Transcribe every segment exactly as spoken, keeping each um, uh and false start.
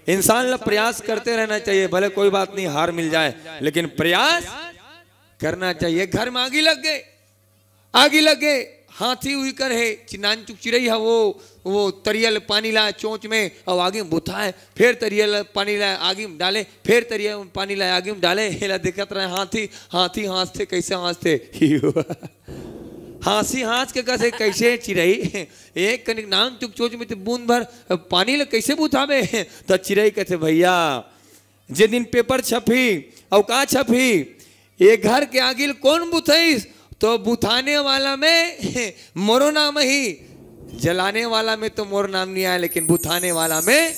इंसान ला प्रयास करते रहना चाहिए, भले कोई बात नहीं, हार मिल जाए, लेकिन प्रयास करना चाहिए। घर में आगी लग गए, आगी लग गए, हाथी उही कर हे, चि-, नानचुक चिरई हा, वो, वो तरिया ले पानी लाए चोंच में, अउ आगी में बुताए, फेर तरिया ले पानी लाए, आगी में डाले, फेर तरिया में पानी लाए, आगी में डाले, हेला देखत रहे हाथी, हाथी हाँसथे, कइसे हाँसथे? हाँसी हाँस के कथे, कइसे चिरई, एक कनिक नानचुक चोंच में ते बूंद भर पानी ला कइसे बुताबे? त चिरई कथे, भैया, जे दिन पेपर छपही, अउ का छपही, ये घर के आगी ल कोन बुतइस, तो बुताने वाला में मोरो नाम ही, जलाने वाला में तो मोर नाम नहीं आए, लेकिन बुताने वाला में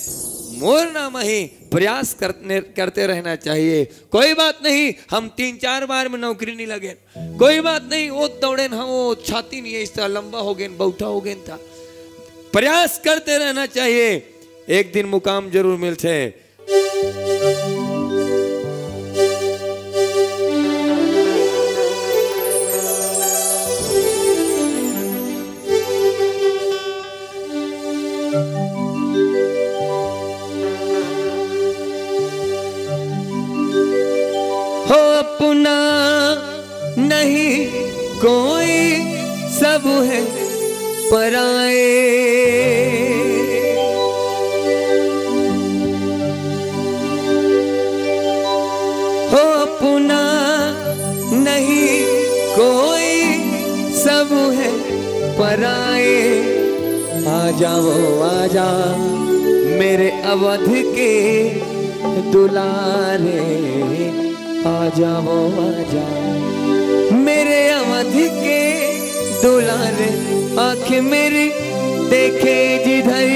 मोर नाम ही। प्रयास करने, करते रहना चाहिए। कोई बात नहीं, हम तीन चार बार में नौकरी नहीं लगे, कोई बात नहीं, वो दौड़ेन, हाँ, वो छाती नहीं है, इस तरह लंबा हो गए, बौठा हो गए था। प्रयास करते रहना चाहिए, एक दिन मुकाम जरूर मिलथे। हो अपना नहीं कोई, सब है पराए। हो अपना नहीं कोई, सब है पराए। आ जाओ, आ जा मेरे अवध के दुलारे, आ जाओ, आ जा मेरे अवध के दुलारे। आंखें मेरी देखे जिधर,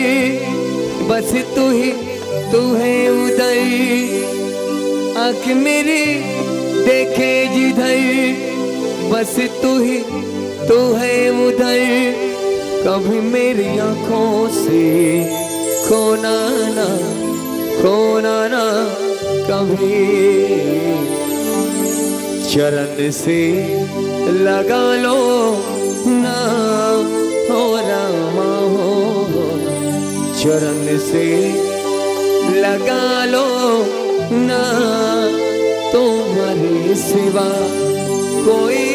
बस तू ही तू है उधर। आंख मेरी देखे जिधर, बस तू ही तू है उधर। कभी मेरी आंखों से खोना ना, खोना ना कभी। चरण से लगा लो ना, हो रामा हो, चरण से लगा लो ना, तुम्हारे सिवा कोई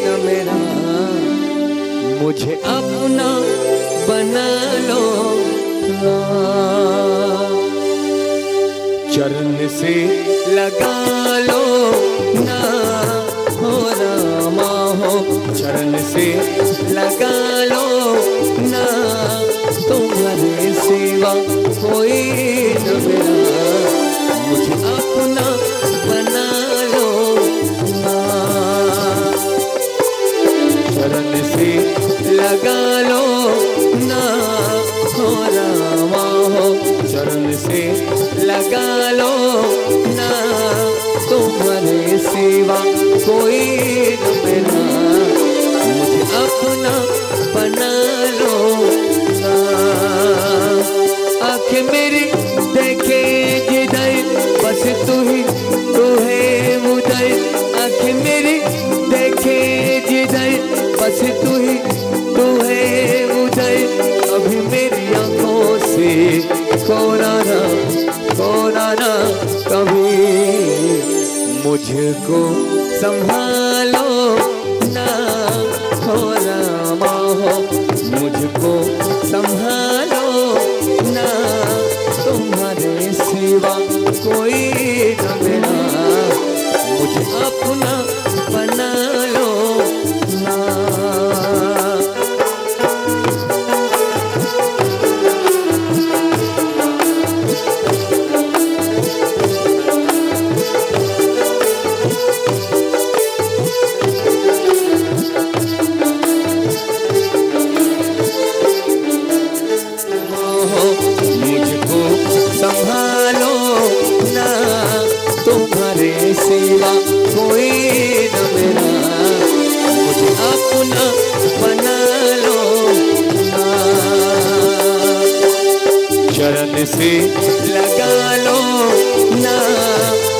न मेरा, मुझे अपना बना लो ना। चरण से लगा लो ना, हो रामा हो, चरण से लगा लो ना, तुम्हारे सिवा कोई न मेरा, मुझे अपना बना लो ना। चरण से लगा लो ना, हो रामा हो, चरण से लगा लो ना, तुम्हारे सिवा कोई न मेरा, मुझे अपना बना लो ना। आंखें मेरी देखे जिधर, बस तू ही तू है उधर। आंखें मेरी देखे जिधर, बस तू ही तू है उधर। अभी मेरी आंखों से खोना ना, खोना ना कभी। मुझको संभालो ना, हो रामा हो, मुझको संभालो ना, तुम्हारे सिवा कोई न मेरा, मुझे अपना बना लो ना। मुझको संभालो ना, तुम्हारे सिवा कोई न मेरा, मुझे अपना बना लो ना। चरण से लगा लो ना,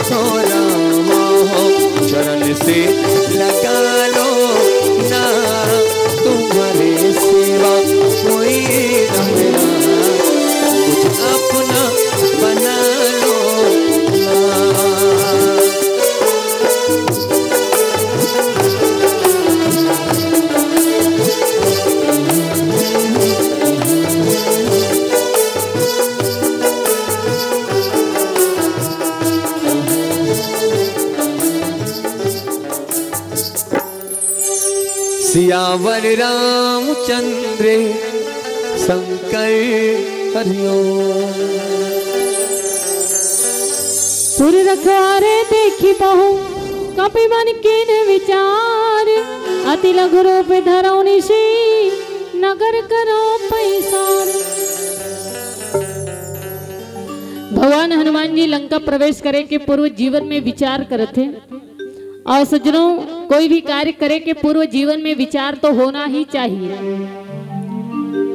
हो रामा हो, चरण से लगा लो ना, तुम्हारे सिवा कोई न मेरा, मुझे अपना बना सियावर रामचंद्र शंकर हरिओम। पुर रखवारे देखि बहु कपि मन कीन्ह विचार। अति लघु रूप धरौ निशि नगर करौ पैसार। भगवान हनुमान जी लंका प्रवेश करे के पूर्व जीवन में विचार करत हे। और सज्जनों, कोई भी कार्य करे के पूर्व जीवन में विचार तो होना ही चाहिए,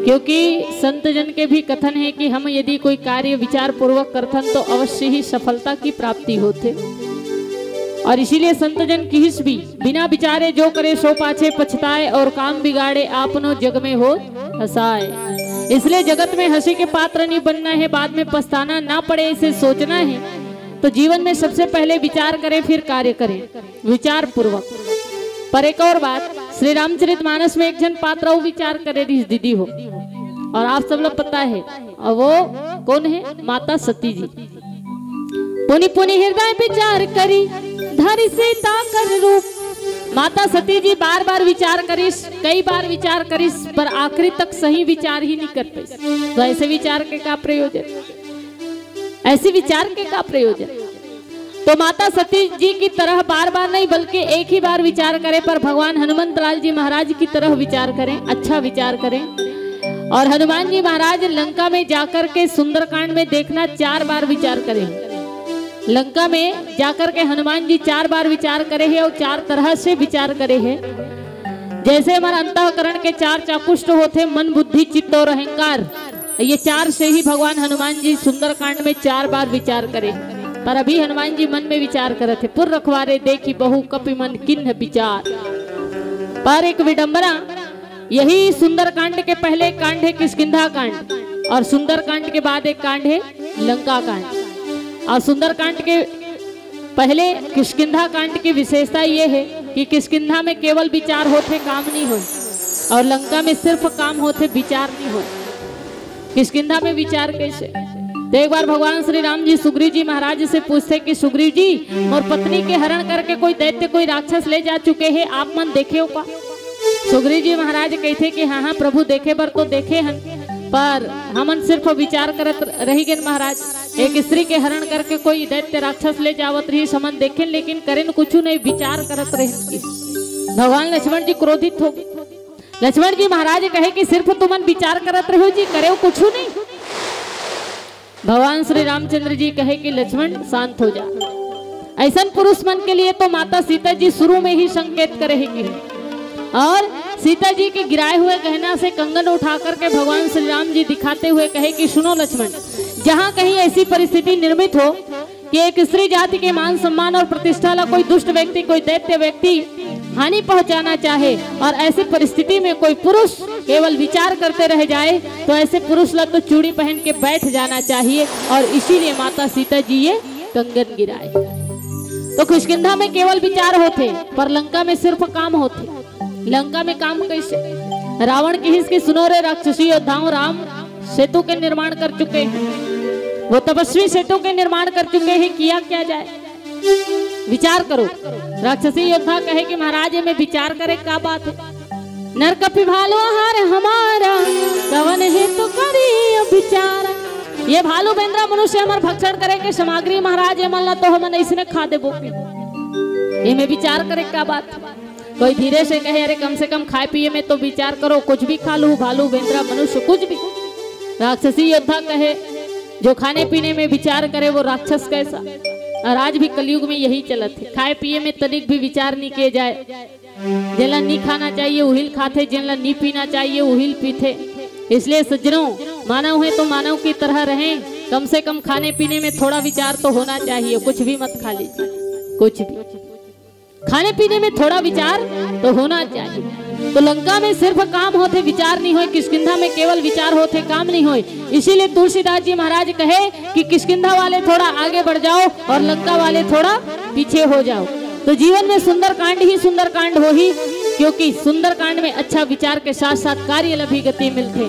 क्योंकि संत जन के भी कथन है कि हम यदि कोई कार्य विचार पूर्वक करथन तो अवश्य ही सफलता की प्राप्ति होथे। और इसीलिए संत जन किहिस भी, बिना विचारे जो करे सो पाछे पछताए, और काम बिगाड़े आपनो जग में होत हँसाए। इसलिए जगत में हँसी के पात्र नहीं बनना है, बाद में पछताना ना पड़े, इसे सोचना है। तो जीवन में सबसे पहले विचार करें, फिर कार्य करें, विचार पूर्वक। पर एक और बात, श्री रामचरित मानस में एक झन पात्र अउ विचार करे रिहिस दीदी हो, और आप सब लोग पता है, और वो कौन है? माता सती जी। पुनि पुनि हृदय विचार करी, धरि सीता कर रूप। माता सती जी बार बार विचार करिस, कई बार विचार करिस, पर आखिरी तक सही विचार ही नहीं कर पाइस। तो ऐसे विचार के का प्रयोजन? ऐसे विचार के का प्रयोजन? तो माता सती जी की तरह बार बार नहीं, बल्कि एक ही बार विचार करे, पर भगवान हनुमंत लाल जी महाराज की तरह विचार करें, अच्छा विचार करें। और हनुमान जी महाराज लंका में जाकर के सुंदरकांड में देखना, चार बार विचार करें। लंका में जाकर के हनुमान जी चार बार विचार करे हैं और चार तरह से विचार करे हैं। जैसे हमारा अंतःकरण के चार चाकुष्ट होते, मन, बुद्धि, चित्त और अहंकार, ये चार से ही भगवान हनुमान जी सुंदरकांड में चार बार विचार करे। पर अभी हनुमान जी मन में विचार करत हे, पुर रखवारे देखि बहु कपि मन कीन्ह विचार। पर एक विडंबना, यही सुंदरकांड के पहले कांड है किष्किंधा कांड, और सुंदरकांड के बाद एक कांड है लंका कांड। और सुंदरकांड के पहले किष्किंधा कांड की विशेषता ये है कि किष्किंधा में केवल विचार होथे, काम नहीं होय, और लंका में सिर्फ काम होथे, विचार नहीं होय। किष्किंधा में विचार कैसे? तो एक बार भगवान श्री राम जी सुग्रीव जी महाराज से पूछते कि सुग्रीव जी, मोर पत्नी के हरण करके कोई दैत्य, कोई राक्षस ले जा चुके हैं, आप मन देखे हो का? सुग्रीव जी महाराज कहते कि हाँ, हाँ प्रभु, देखे बर तो देखे हन, पर हमन सिर्फ विचार करत रहि गेन महाराज। एक स्त्री के हरण करके कोई दैत्य राक्षस ले जावत रहिस, हमन देखेन, लेकिन करेन कुछु नहीं, विचार करत रहिन। भगवान लक्ष्मण जी क्रोधित हो गए। लक्ष्मण जी महाराज कहे कि सिर्फ तुमन विचार करत रहो जी, करेव कुछु नहीं। भगवान श्री रामचंद्र जी कहे कि लक्ष्मण, शांत हो जा। ऐसन पुरुष मन के लिए तो माता सीता जी शुरू में ही संकेत करे ही कि, और सीता जी के गिराए हुए गहना से कंगन उठा करके भगवान श्री राम जी दिखाते हुए कहे कि सुनो लक्ष्मण, जहाँ कहीं ऐसी परिस्थिति निर्मित हो कि एक स्त्री जाति के मान सम्मान और प्रतिष्ठा ला कोई दुष्ट व्यक्ति, कोई दैत्य व्यक्ति हानि पहुंचाना चाहे और ऐसी परिस्थिति में कोई पुरुष केवल विचार करते रह जाए, तो ऐसे पुरुष ला तो चूड़ी पहन के बैठ जाना चाहिए। और इसीलिए माता सीता जी ये कंगन गिराए। तो किष्किंधा में केवल विचार होथे, पर लंका में सिर्फ काम होथे। लंका में काम कैसे? रावण किहिस कि सुनो रे राक्षसी योद्धाओं, राम सेतु के निर्माण कर चुके हैं, वो तपस्वी सेतु के निर्माण कर चुके हैं, किया क्या जाए? विचार करो। राक्षसी योद्धा कहे कि महाराज, ये में विचार करे का बात है? नर कपि भालू आहार हमारा, कवन हेतु करी अब विचार। ये भालू बेंदरा मनुष्य हमर भक्षण करे के सामग्री महाराज, ये मन ला तो हमन ऐसने खा देबो। ये में विचार करे का बात? कोई धीरे से कहे, अरे कम से कम खाए पिए में तो विचार करो, कुछ भी खा लू, भालू बेंदरा मनुष्य कुछ भी। राक्षसी योद्धा कहे, जो खाने पीने में विचार करे वो राक्षस कैसा। और आज भी कलयुग में यही चलत है, खाए पिए में तनिक भी विचार नहीं किए जाए। जेला नहीं खाना चाहिए उहिल खाथे, जेला नहीं पीना चाहिए उहिल पीथे। इसलिए सज्जनों, मानव है तो मानव की तरह रहें, कम से कम खाने पीने में थोड़ा विचार तो होना चाहिए। कुछ भी मत खा लीजिए, कुछ भी। खाने पीने में थोड़ा विचार तो होना चाहिए। तो लंका में सिर्फ काम होथे, विचार नहीं होय। किष्किंधा में केवल विचार होथे, काम नहीं होय। इसीलिए तुलसीदास जी महाराज कहे कि किष्किंधा वाले थोड़ा आगे बढ़ जाओ और लंका वाले थोड़ा पीछे हो जाओ। तो जीवन में सुंदरकांड ही सुंदरकांड होही, क्योंकि सुंदरकांड में अच्छा विचार के साथ साथ कार्य ला भी गति मिलथे।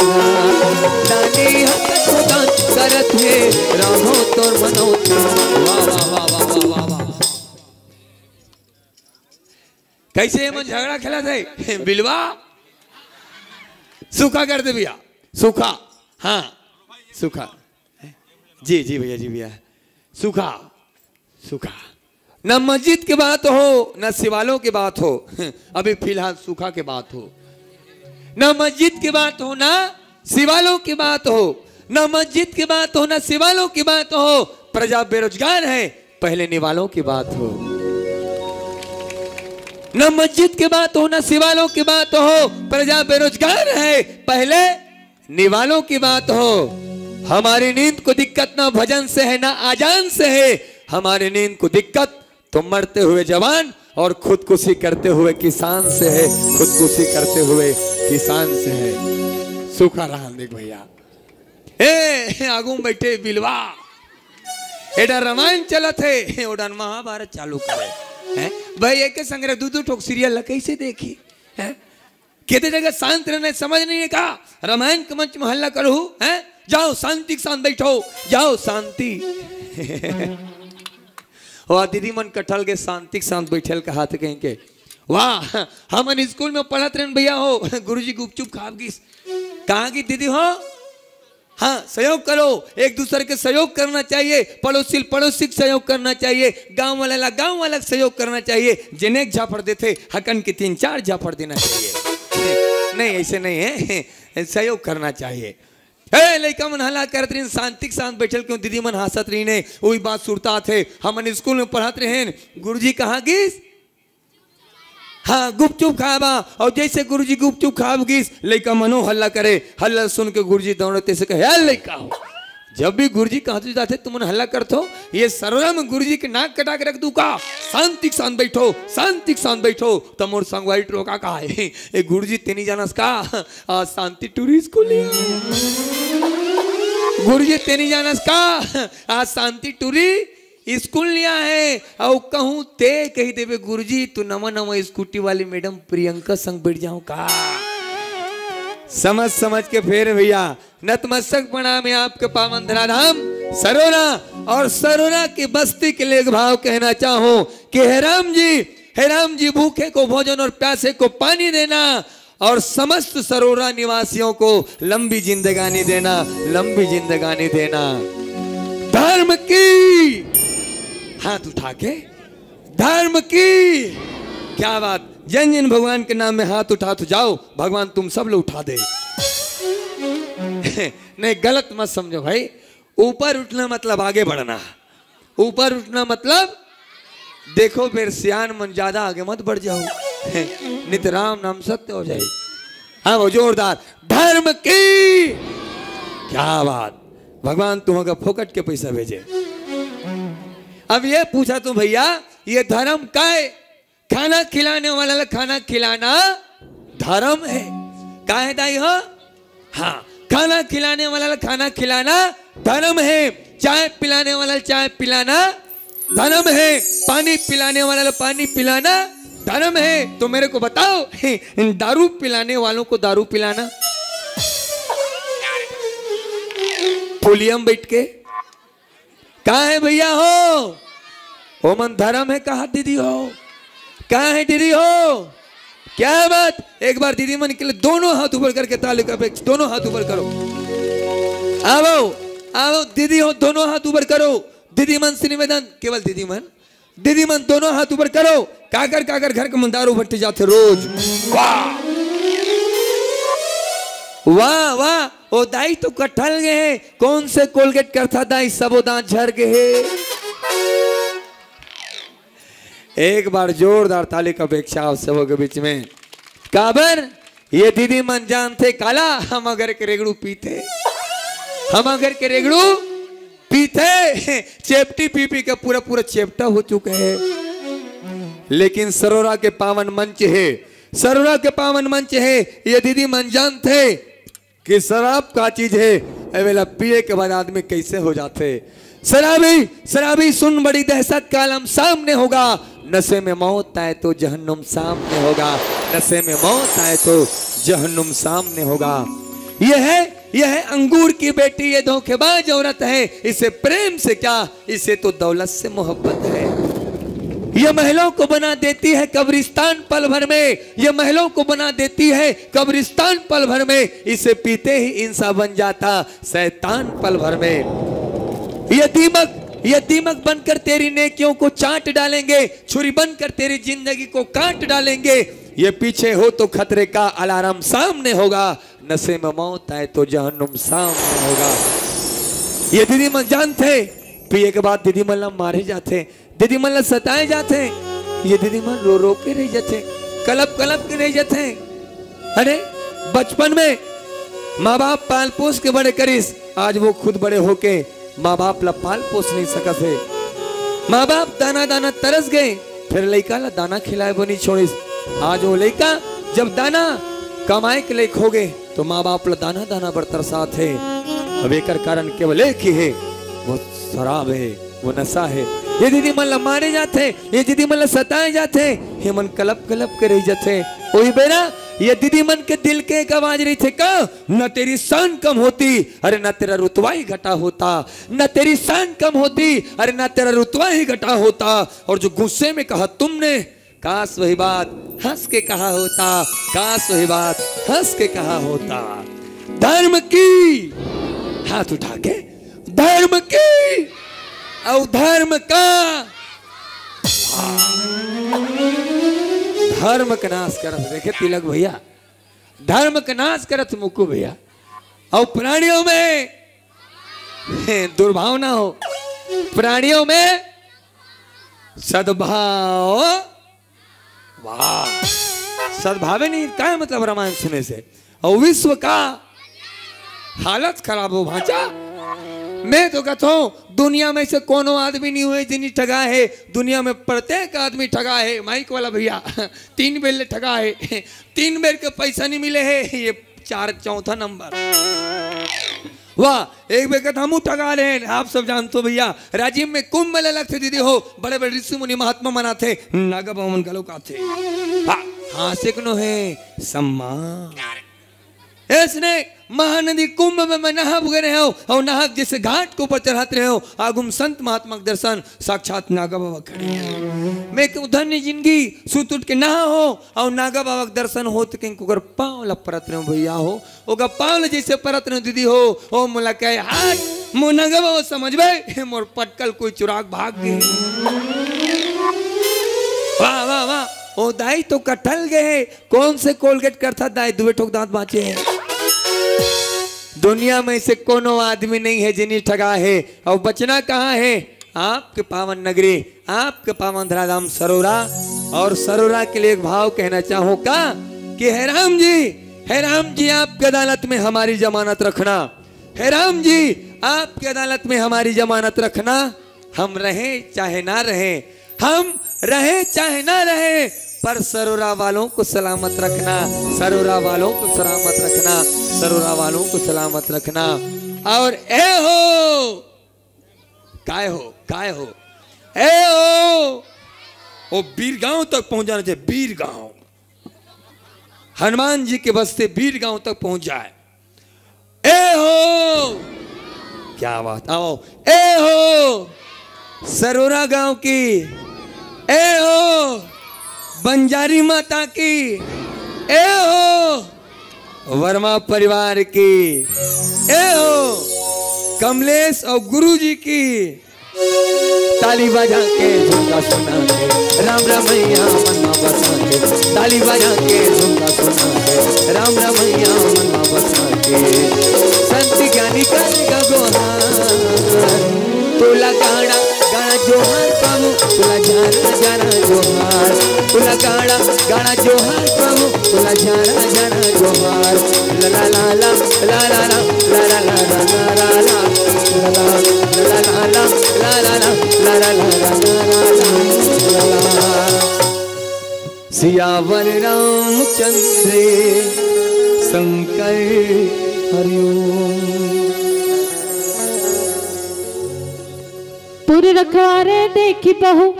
दानी हम कछु दान करत हे, राघव तोर मनौती। वाह, वाह, वाह। कैसे ये मन झगड़ा खेलत हे? बिलवा, सूखा कर दे भैया, सूखा। हाँ, सूखा। जी, जी भैया, जी भैया, सूखा, सूखा। ना मस्जिद के बात हो, ना शिवालयों के बात हो, अभी फिलहाल सूखा के बात हो। ना मस्जिद के बात हो, ना शिवालयों की बात हो, ना मस्जिद की बात हो, ना शिवालयों की बात हो। प्रजा बेरोजगार है, पहले निवालों की बात हो। न मस्जिद की बात हो, न शिवालों की बात हो, प्रजा बेरोजगार है, पहले निवालों की बात हो। हमारी नींद को दिक्कत ना भजन से है, ना आजान से है, हमारी नींद को दिक्कत तो मरते हुए जवान और खुदकुशी करते हुए किसान से है, खुदकुशी करते हुए किसान से है। सुखा रहा देख भैया, ए आगू में बैठे बिलवा, एडा रामायण चलत है, ओडन महाभारत चालू करे हैं भाई। एक संग दू दू ठोक सीरियल ला कैसे देखी हैं? केते जगह शांत रहना समझ नहीं है का? रामायण के मंच में हल्ला करो हैं? जाओ शांति के साथ बैठो, जाओ शांति। वाह, दीदी मन कटहल के शांति के साथ बैठल कहा थे कहीं के। वाह, हमन स्कूल में पढ़त रहन भैया हो, गुरुजी गुपचुप खाब गिस। कहाँ की दीदी हो? हाँ, सहयोग करो, एक दूसरे के सहयोग करना चाहिए, पड़ोसी पड़ोसी के सहयोग करना चाहिए, गांव वाला ला गांव वाला के सहयोग करना चाहिए। जेने एक झापड़ देथे, हकन के तीन चार झापड़ देना चाहिए। नहीं, ऐसे नहीं है, सहयोग करना चाहिए। ए लइका मन हल्ला करत रहिन, शांति के साथ बैठल क्यों? दीदी मन हंसत रहिन, वही बात सुरता थे। हमन स्कूल में पढ़त रहेन, गुरुजी कहाँ गिस? हाँ, गुपचुप खाबा। और जैसे गुरुजी गुपचुप खाब गिस, लइका मनो हल्ला करे। हल्ला सुन के गुरुजी दौड़ते से कहे, "ए लइका हो, जब भी गुरुजी कहाँ से जाते तुमन हल्ला करत हो, ये सरोरा में गुरुजी के नाक कटा के रख दूं का? शांति के साथ बैठो, शांति के साथ बैठो।" त मोर संगवारी टोका का है, "ए गुरुजी तेनी जानस का? आज शांति टूरी स्कूल नहीं आए। गुरुजी तेनी जानस का? आज शांति टूरी स्कूल लिया है।" अउ कहूँ ते कही देवे, "गुरुजी तू नवा नवा स्कूटी वाली मैडम प्रियंका संग बैठ जाऊं का?" समझ समझ के फेर भैया, नतमस्तक प्रणाम है आपके पावन धराधाम सरोरा। और सरोरा की बस्ती के लिए एक भाव कहना चाहूं कि हे राम जी, हे राम जी, भूखे को भोजन और प्यासे को पानी देना और समस्त सरोरा निवासियों को लंबी जिंदगानी देना, लंबी जिंदगानी देना। धर्म की, हाथ उठा के, धर्म की। क्या बात, जिन जिन भगवान के नाम में हाथ उठा तो जाओ, भगवान तुम सब लोग उठा दे। नहीं, गलत मत समझो भाई, ऊपर उठना मतलब आगे बढ़ना, ऊपर उठना मतलब, देखो, बेर सियान मन ज्यादा आगे मत बढ़ जाओ, नित राम नाम सत्य हो जाए। हाँ, वो जोरदार, धर्म की। क्या बात, भगवान तुम्हारा फोकट के पैसा भेजे। अब ये पूछा तू भैया, ये धर्म का है? खाना खिलाने वाला ला खाना खिलाना धर्म है। का है दाई हो? हाँ, खाना खिलाने वाला ला खाना खिलाना धर्म है। चाय पिलाने वाला ला चाय पिलाना धर्म है। पानी पिलाने वाला ला पानी पिलाना धर्म है। तो मेरे को बताओ, दारू पिलाने वालों को दारू पिलाना, पुलियम बैठ के, का है भैया हो? ओमन धर्म है, कहा दीदी हो? का है दीदी हो? क्या बात, एक बार दीदी मन के लिए दोनों हाथ ऊपर करके ताली का अपेक्षा, दोनों हाथ ऊपर करो। आवो, आवो दीदी हो, दोनों हाथ ऊपर करो। दीदी मन से निवेदन, केवल दीदी मन, दीदी मन दोनों हाथ ऊपर करो। काकर काकर घर के मन दारू भट्टी जाथे रोज। वाह, वाह, वाह। ओ दाई तो कटहल गए हैं, कौन से कोलगेट करथा दाई, सबो दांत झर गए हैं। एक बार जोरदार ताली का अपेक्षा आप सबों के बीच में। काबर ये दीदी मन जानथे काला, हम अगर के रेगड़ू पीथे, हम अगर के रेगड़ू पीथे, चेपटी पी पी के पूरा पूरा चेपटा हो चुके हैं। लेकिन सरोरा के पावन मंच है, सरोरा के पावन मंच है, ये दीदी मन जानथे कि शराब का चीज है, एवेला पिए के बाद आदमी कैसे हो जाथे। शराबी, शराबी सुन, बड़ी दहशत का आलम सामने होगा। नशे में मौत आए तो जहन्नुम सामने होगा, नशे में मौत आए तो जहन्नुम सामने होगा। यह है, यह है अंगूर की बेटी, ये धोखेबाज औरत है। इसे प्रेम से क्या, इसे तो दौलत से मोहब्बत है। ये महलों को बना देती है कब्रिस्तान पल भर में, ये महलों को बना देती है कब्रिस्तान पल भर में। इसे पीते ही इंसान बन जाता शैतान पल भर में। ये दीमक, ये दीमक बनकर तेरी नेकियों को चाट डालेंगे, छुरी बनकर तेरी जिंदगी को काट डालेंगे। ये पीछे हो तो खतरे का अलार्म सामने होगा, नशे में मौत आए तो जहन्नुम सामने होगा। ये दीदी मन जानथे, पिए के बाद दीदी मन ला मारे जाथे, दीदी मन ला सताए जाथे। ये दीदी मन रो रो के रह जाथे, कलप कलप के रह जाथे। अरे, बचपन में माँ बाप पाल पोस के बड़े करिस, आज वो खुद बड़े होके माँ बाप ला पाल पोस नहीं सकत हे। माँ बाप दाना दाना तरस गए, फिर लइका ला दाना खिलाए बर नहीं छोड़िस। आज वो लइका जब दाना कमाए के लायक हो गए, तो माँ बाप ला दाना दाना बर तरसात हे। अब एकर कारण केवल एक ही हे, वो शराब हे, वो नशा हे। ये दीदी मन ला मारे जाथे, ये दीदी मन ला सताए जाथे, ये मन कलप कलप के रह जाथे। वही बेरा ये दीदी मन के दिल के एक आवाज रहिथे का, "न तेरी शान कम होती, अरे न तेरा रुतबा ही घटा होता, न तेरी शान कम होती, अरे न तेरा रुतबा ही घटा होता।" और जो गुस्से में कहा तुमने, काश वही बात हंस के कहा होता, काश वही बात हंस के कहा होता। धर्म की, हाथ उठा के, धर्म की और धर्म का, धर्म का नाश करत, देखे तिलक भैया, धर्म का नाश करत मुक्कू भैया। और प्राणियों में दुर्भावना हो, प्राणियों में सद्भाव। वाह, सद्भावे नहीं, काय मतलब रामायण सुने से? और विश्व का हालत खराब हो भांचा। मैं तो कहता हूँ, दुनिया में से कोनो आदमी नहीं हुए जिनी ठगा है। दुनिया में प्रत्येक आदमी ठगा है। माइक वाला भैया, तीन बेर ले ठगा है, तीन बेर के पैसा नहीं मिले है, ये चार, चौथा नंबर। वाह, एक बेर के हमू ठगा रहे हैं, आप सब जानते हो भैया। राजिम में कुंभ मेला लगथे दीदी हो, बड़े बड़े ऋषि मुनि महात्मा मन आथे, नागा बाबा मन घलो आथे। हाँ, हाँ, से कोनो है सम्मान। इसने महानदी कुंभ में मैं नहाब गए रहे हो और नहाक जैसे घाट के ऊपर चढ़ात रहे हो, आगुम संत महात्मा के दर्शन, साक्षात नागा बाबा खड़े हैं। मैं कहूँ धन्य जिंदगी, सुत उठ के नहा हो और नागा बाबा के दर्शन हो तो कहीं ओकर पाँव ला परत रहे हो भैया हो, ओकर पाँव ला जैसे परत रहे हो दीदी हो, ओ मोला कहे हाथ, मोर नागा बाबा समझबे, मोर पटकल कोई चुराक भाग गए। वाह, वाह, वाह, ओ दाई तो कटल गए, कौन से कोलगेट करथा दाई, दुए ठोक दांत बाँचे हैं। दुनिया में से कोनो आदमी नहीं है जिनी ठगा है। और बचना कहाँ है? आपके पावन नगरी, आपके पावन धराधाम सरोरा। और सरोरा के लिए एक भाव कहना चाहूँ का कि हे राम जी, हे राम जी, आपकी अदालत में हमारी जमानत रखना। हे राम जी, आपकी अदालत में हमारी जमानत रखना। हम रहें चाहे ना रहें, हम रहें चाहे ना रहें, पर सरोरा वालों को सलामत रखना, सरोरा वालों को सलामत रखना, सरोरा वालों को सलामत रखना। और ए हो, काय हो, काय हो, ए हो, वो बीरगांव तक पहुंच जाना चाहिए, बीरगांव। हनुमान जी के बस्ते बीरगांव तक पहुंच जाए। ए हो, क्या बात, आओ। ए हो, सरोरा गांव की, ए हो, बंजारी माता की, ए हो, वर्मा परिवार की, ए हो, कमलेश और गुरुजी की। ताली बजा के झुमका सुना के, राम रमैया मन मा बसा के। ताली बजा के झुमका सुना के, राम रमैया मन मा बसा के। संत ज्ञानी करेगा गोहार, तोला गाड़ा गाड़ा जोहार प्रभु, तोला जाना जाना जोहार, तोला गाड़ा गाड़ा जोहार प्रभु, तोला जाना जाना जोहार। ला ला ला ला, ला ला ला, ला ला ला ला, ला ला ला, ला ला ला ला, ला ला ला ला, ला ला ला ला, ला ला ला ला। सियावर रामचंद्र शंकर हरिओम। पुर रखवारे देखि बहु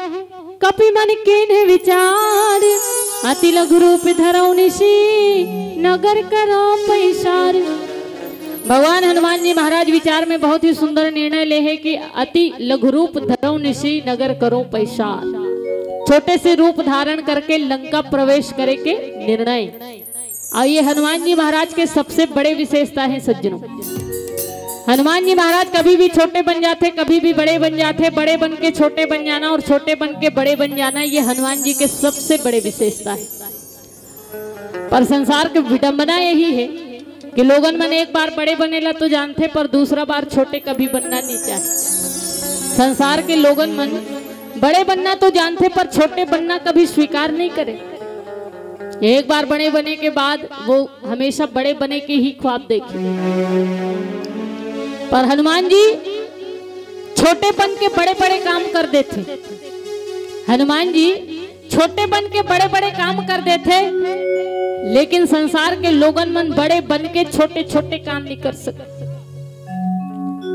कपि मन कीन्ह विचार, अति लघु रूप धरौ निशि नगर करौ पैसार। भगवान हनुमान जी महाराज विचार में बहुत ही सुंदर निर्णय ले हे कि अति लघु रूप धरौ निशि नगर करौ पैसार। छोटे से रूप धारण करके लंका प्रवेश करे के निर्णय। और ये हनुमान जी महाराज के सबसे बड़े विशेषता है सज्जनों। हनुमान जी महाराज कभी भी छोटे बन जाते, कभी भी बड़े बन जाते, बड़े बन के छोटे बन जाना और छोटे बन के बड़े बन जाना, ये हनुमान जी के सबसे बड़े विशेषता है। पर संसार की विडंबना यही है कि लोगन मन एक बार बड़े बनेला तो जानते, पर दूसरा बार छोटे कभी बनना नहीं चाहिए। संसार के लोगन मन बड़े बनना तो जानथे, पर छोटे बनना कभी स्वीकार नहीं करे। एक बार बड़े बने के बाद वो हमेशा बड़े बने के ही ख्वाब देखे। पर हनुमान जी छोटे बन के बड़े बड़े काम कर देथे। हनुमान जी छोटे बन के बड़े बड़े काम कर देथे, लेकिन संसार के लोगन मन बड़े बन के छोटे छोटे काम नहीं कर सकते।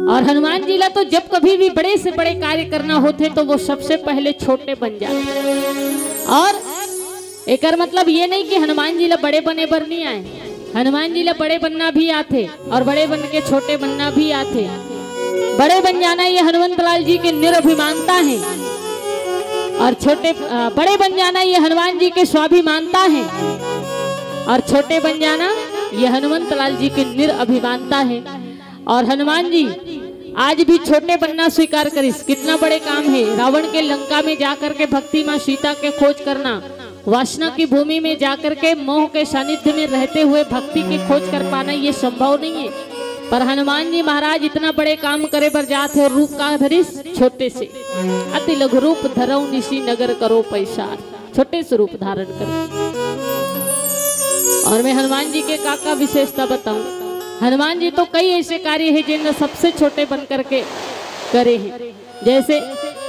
और हनुमान जी ला तो जब कभी भी बड़े से बड़े कार्य करना होथे तो वो सबसे पहले छोटे बन जाथे। और एकर मतलब ये नहीं कि हनुमान जी ला बड़े बने बर नहीं आए, हनुमान जी ला बड़े बनना भी आथे और बड़े बन के छोटे बनना भी आथे। बड़े बन जाना ये हनुमंत लाल जी के निरभिमानता है और छोटे, अ, बड़े बन जाना ये हनुमान जी के स्वाभिमानता है और छोटे बन जाना ये हनुमंत लाल जी के निरभिमानता है। और हनुमान जी आज भी छोटे बनना स्वीकार करिस। कितना बड़े काम है, रावण के लंका में जाकर के भक्ति माँ सीता के खोज करना, वासना की भूमि में जाकर के मोह के सानिध्य में रहते हुए भक्ति की खोज कर पाना, ये संभव नहीं है। पर हनुमान जी महाराज इतना बड़े काम करे बर जात है और रूप का धरिस? छोटे से। अति लघु रूप धरऊ निशि नगर करो पैसार, छोटे से रूप धारण कर। और मैं हनुमान जी के का का विशेषता बताऊं? हनुमान जी तो कई ऐसे कार्य है जिन सबसे छोटे बन करके करे हैं। जैसे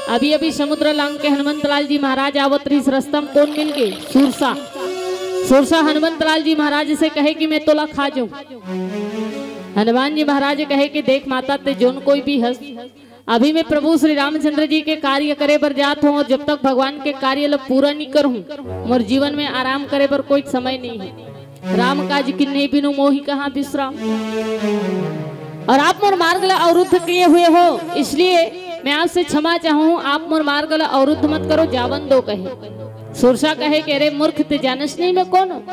अभी अभी समुद्र लांग के हनुमंत लाल जी महाराज आवत रहिस, रस्ता में कौन मिल गए? सुरसा। सुरसा हनुमंत लाल जी महाराज से कहे कि मैं तोला खा जाऊं। हनुमान जी महाराज कहे कि देख माता, ते जोन कोई भी हस, अभी मैं प्रभु श्री रामचंद्र जी के कार्य करे बर जात हूँ और जब तक भगवान के कार्य ला पूरा नहीं करूँ, मोर जीवन में आराम करे बर कोई समय नहीं है। राम काज किन्हीं बिनु मोहि कहाँ विश्राम। और आप मोर मार्ग ला अवरुद्ध किए हुए हो, इसलिए मैं आपसे क्षमा चाहूँ, आप मोर मार्ग ला अवरुद्ध मत करो, जावन दो कहे। सुरसा कहे कि अरे मूर्ख, ते जानस नहीं मैं कौन हूँ?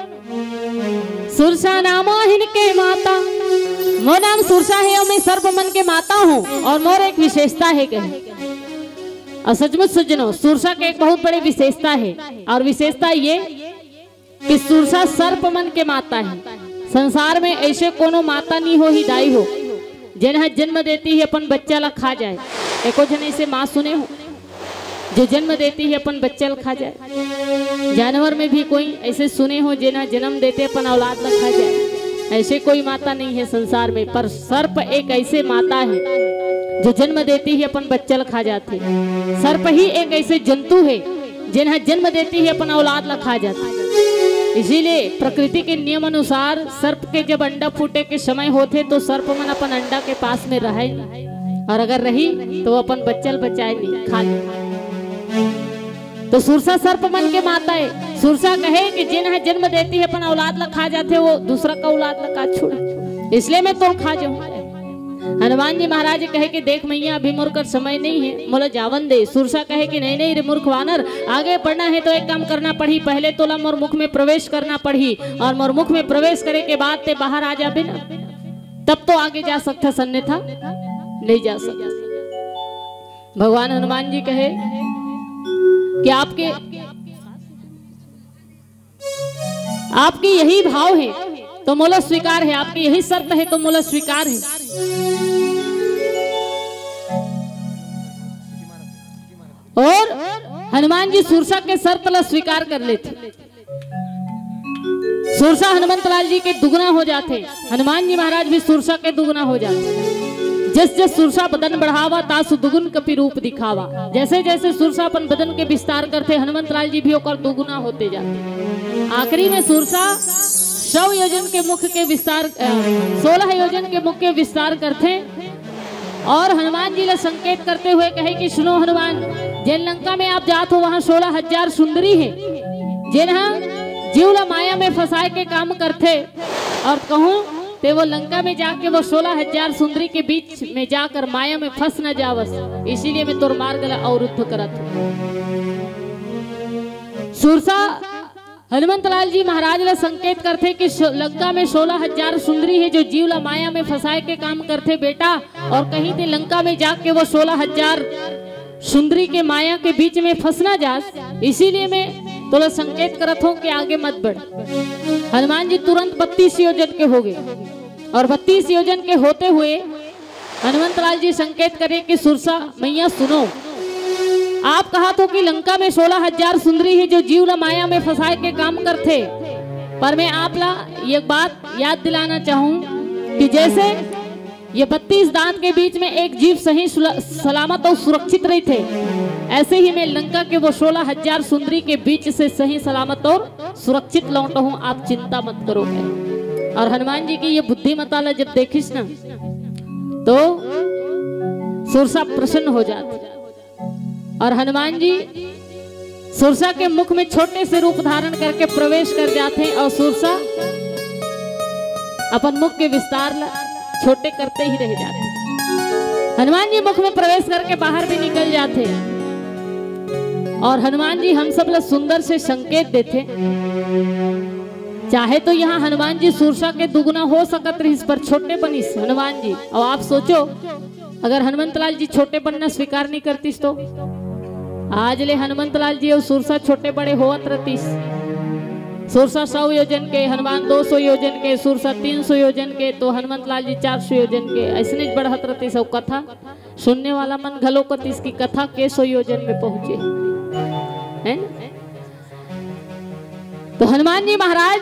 सुरसा नाम हिन के माता, मोर नाम सुरसा है और मैं सर्प मन के माता हूँ और मोर एक विशेषता है कहे। और सचमुच सज्जनों, सुरसा के एक बहुत बड़ी विशेषता है और विशेषता ये कि सुरसा सर्प मन के माता है। संसार में ऐसे कोनो माता नहीं हो ही दाई हो जेन ह जन्म देती ही अपन बच्चा ला खा जाए। एको झन ऐसे माँ सुने हो जो जन्म देती ही अपन बच्चा ला खा जाए? जानवर में भी कोई ऐसे सुने हो जेन ह जन्म देते अपन औलाद ला खा जाए? ऐसे कोई माता नहीं है संसार में, पर सर्प एक ऐसे माता है जो जन्म देती ही अपन बच्चा ला खा जाते। सर्प ही एक ऐसे जंतु है जेन ह जन्म देती ही अपन औलाद ला खा जाते। इसीलिए प्रकृति के नियम अनुसार सर्प के जब अंडा फूटे के समय होथे तो सर्प मन अपन अंडा के पास में रहे नहीं, और अगर रही तो वो अपन बच्चा ला बचाए नहीं, खा ले। तो सुरसा सर्प मन के माता है। सुरसा कहे कि जेन ह जन्म देती ही अपन औलाद ला खा जाथे, वो दूसरा का औलाद ला का छोड़े, इसलिए मैं तोर खा जाऊं। हनुमान जी महाराज कहे कि देख मैया, अभी मोर कर समय नहीं है, मोला जावन दे। सुरसा कहे कि नहीं नहीं रे मूर्ख वानर, आगे बढ़ना है तो एक काम करना पड़ही, पहले तोला मोर मुख में प्रवेश करना पड़ही, और मोर मुख में प्रवेश करे के बाद ते बाहर आ जाबे ना, तब तो आगे जा सकथस, अन्यथा नहीं जा सकथस। भगवान हनुमान जी कहे कि आपके, आपके यही भाव है तो मोला स्वीकार है, आपके यही शर्त है तो मोला स्वीकार है। और हनुमान जी सुरसा के शर्त ला स्वीकार कर लेथे। सुरसा हनुमंत लाल जी के दुगना हो जाथे, हनुमान जी महाराज भी सुरसा के दुगना हो जाथे। जस जस सुरसा बदन बढ़ावा, तासु दुगुन कपि रूप दिखावा। जैसे जैसे सुरसा अपन बदन के विस्तार करथे, हनुमंत लाल जी भी ओकर दुगुना होते जाथे। आखिरी में सुरसा सौ योजन के मुख के विस्तार, अ, सोलह योजन के मुख के विस्तार करथे। और हनुमान जी ला संकेत करते हुए कहे कि सुनो हनुमान, जेन लंका में आप जात हो वहां सोलह हजार सुंदरी है, जेन ह जीव ला माया में फंसाए के काम करथे, और कहूं ते वो लंका में जाके वो सोलह हजार सुंदरी के बीच में जाकर माया में फंस न जावस, इसीलिए मैं तोर मार्ग ला अवरुद्ध करत हूं। सुरसा हनुमंत लाल जी महाराज ला संकेत करथे कि सो-, लंका में सोलह हजार सुंदरी है जो जीव ला माया में फंसाए के काम करथे बेटा, और कहीं ते लंका में जाके वो सोलह हजार सुंदरी के माया के बीच में फंस ना जास, इसीलिए मैं तोला संकेत करत हूँ कि आगे मत बढ़। हनुमान जी तुरंत बत्तीस योजन के हो गए, और बत्तीस योजन के होते हुए हनुमंत लाल जी संकेत करे कि सुरसा मैया सुनो, आप कहत हो कि लंका में सोलह हजार सुंदरी हे जो जीव ला माया में फंसाए के काम करथे, पर मैं आप ला ये बात याद दिलाना चाहूं कि जैसे ये बत्तीस दांत के बीच में एक जीव सही सुल-, सलामत और सुरक्षित रहिथे, ऐसे ही मैं लंका के वो सोलह हजार सुंदरी के बीच से सही सलामत और सुरक्षित लौटहूं, आप चिंता मत करो। और हनुमान जी की ये बुद्धिमत्ता ला जब देखिस ना, तो सुरसा प्रसन्न हो जाथे। और हनुमान जी सुरसा के मुख में छोटे से रूप धारण करके प्रवेश कर जाथे और सुरसा अपन मुख के विस्तार ला छोटे करते ही रह जाथे। हनुमान जी मुख में प्रवेश करके बाहर भी निकल जाथे। और हनुमान जी हम सब ला सुंदर से संकेत देथे। चाहे तो यहाँ हनुमान जी सुरसा के दुगुना हो सकत रहिस, पर छोटे बनिस हनुमान जी। और आप सोचो, अगर हनुमंत लाल जी छोटे बनना स्वीकार नहीं करतिस तो आज ले हनुमंत लाल जी और सुरसा छोटे बड़े होवत रहतिस। सुरसा सौ योजन के, हनुमान दो सौ योजन के, सुरसा तीन सौ योजन के, तो हनुमंत लाल जी चार सौ योजन के, ऐसने बढ़त रहतिस। और कथा सुनने वाला मन घलो कतिस की कथा के सौ योजन में पहुंचे, है ना? तो हनुमान जी महाराज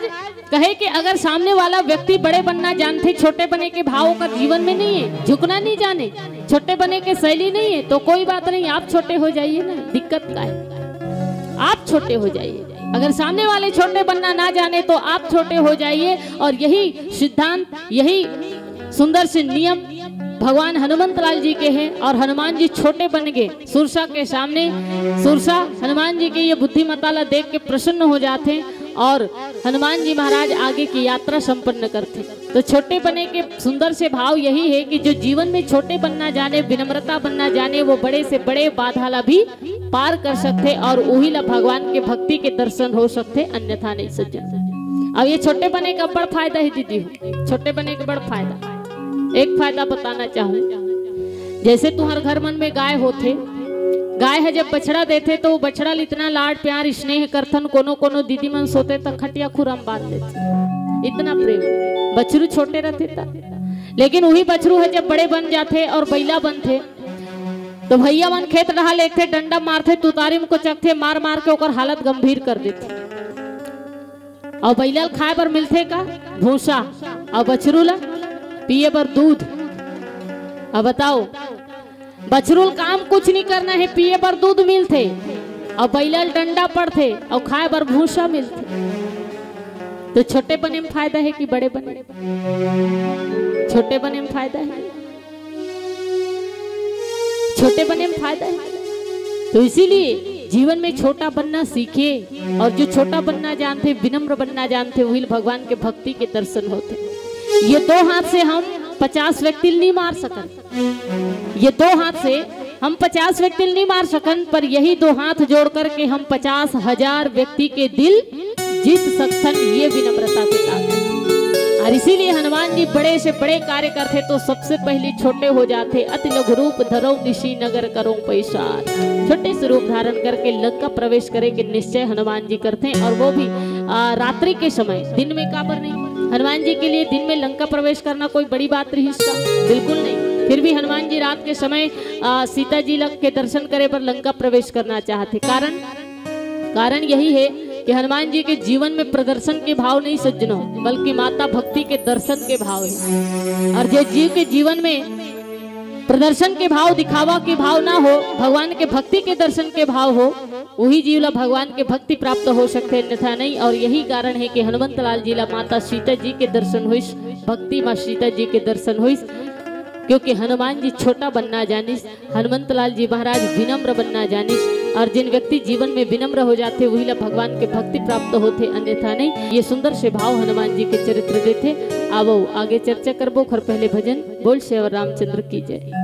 कहे कि अगर सामने वाला व्यक्ति बड़े बनना जानथे, छोटे बने के भाव ओकर जीवन में नहीं है, झुकना नहीं जाने, छोटे बने के शैली नहीं है, तो कोई बात नहीं, आप छोटे हो जाइए ना, दिक्कत का है, आप छोटे हो जाइए। अगर सामने वाले छोटे बनना ना जाने तो आप छोटे हो जाइए। और यही सिद्धांत, यही सुंदर से नियम भगवान हनुमंत लाल जी के हैं। और हनुमान जी छोटे बन गए सुरसा के सामने। सुरसा हनुमान जी के ये बुद्धिमत्ता ला देख के प्रसन्न हो जाथे और हनुमान जी महाराज आगे की यात्रा संपन्न करथे। तो छोटे बने के सुंदर से भाव यही है कि जो जीवन में छोटे बनना जाने, विनम्रता बनना जाने, वो बड़े से बड़े बाधा ला भी पार कर सकथे और उही ला भगवान के भक्ति के दर्शन हो सकथे, अन्यथा नहीं सज्जन। अब ये छोटे बने का बड़ फायदा है दीदी हो, छोटे बने का बड़ फायदा। एक फायदा बताना चाहूँ, जैसे तुम्हार घर मन में गाय होथे, गाय है जब बछड़ा देथे तो वो बछड़ा ल इतना लाड प्यार स्नेह करथन, कोनो कोनो दीदी मन सोते त खटिया खुरम बांध देथे, इतना प्रेम। बछरू छोटे रहथे त, लेकिन वही बछरू है जब बड़े बन जाथे और बैला बनथे तो भैया मन खेत डहा लेथे, डंडा मारथे, तुतारी में कोचकथे, मार मार के ओकर हालत गंभीर कर देथे। और बैला ल खाए बर मिलथे का? भूसा। और बछरू ला पिए बर दूध। अब बताओ, बछरू ल काम कुछ नहीं करना है, पिए बर दूध मिलथे और बैला ल डंडा पड़थे और खाए बर भूसा मिलथे। तो छोटे बने में फायदा है कि बड़े बने? छोटे बने में फायदा है, छोटे बने में फायदा है। तो इसीलिए जीवन में छोटा बनना सीखे, और जो छोटा बनना जानथे, विनम्र बनना जानथे, वही भगवान के भक्ति के दर्शन होथे। ये दो हाथ से हम पचास व्यक्ति ल नहीं मार सकन, ये दो हाथ से हम पचास व्यक्ति ल नहीं मार सकन, पर यही दो हाथ जोड़ करके हम पचास हजार व्यक्ति के दिल जीत सकथन, ये विनम्रता के ताकत। और इसीलिए हनुमान जी बड़े से बड़े कार्य करथे तो सबसे पहले छोटे हो जाथे। अति लघु रूप धरो निशि नगर करो पैसार। छोटे से रूप धारण करके लंका प्रवेश करे के निश्चय हनुमान जी करथे, और वो भी आ, रात्रि के समय, दिन में काबर नहीं। हनुमान जी के लिए दिन में लंका प्रवेश करना कोई बड़ी बात रहिस का? बिल्कुल नहीं। फिर भी हनुमान जी रात के समय आ, सीता जी ल-, के दर्शन करे बर लंका प्रवेश करना चाहथे। कारण, कारण यही है कि हनुमान जी के जीवन में प्रदर्शन के भाव नहीं सज्जनो, बल्कि माता भक्ति के दर्शन के भाव है। और जे जीव के जीवन में प्रदर्शन के भाव, दिखावा के भाव ना हो, भगवान के भक्ति के दर्शन के भाव हो, वही जीव ला भगवान के भक्ति प्राप्त हो सकथे, अन्यथा नहीं। और यही कारण है कि हनुमंत लाल जी ला माता सीता जी के दर्शन होइस, भक्ति माँ सीता जी के दर्शन होइस, क्योंकि हनुमान जी छोटा बनना जानिस, हनुमंत लाल जी महाराज विनम्र बनना जानिस। और जिन व्यक्ति जीवन में विनम्र हो जाथे, वही ला भगवान के भक्ति प्राप्त होथे, अन्यथा नहीं। ये सुंदर से भाव हनुमान जी के चरित्र देथे। आवो आगे चर्चा करबो, ओखर पहले भजन। बोल श्री रामचंद्र की जय।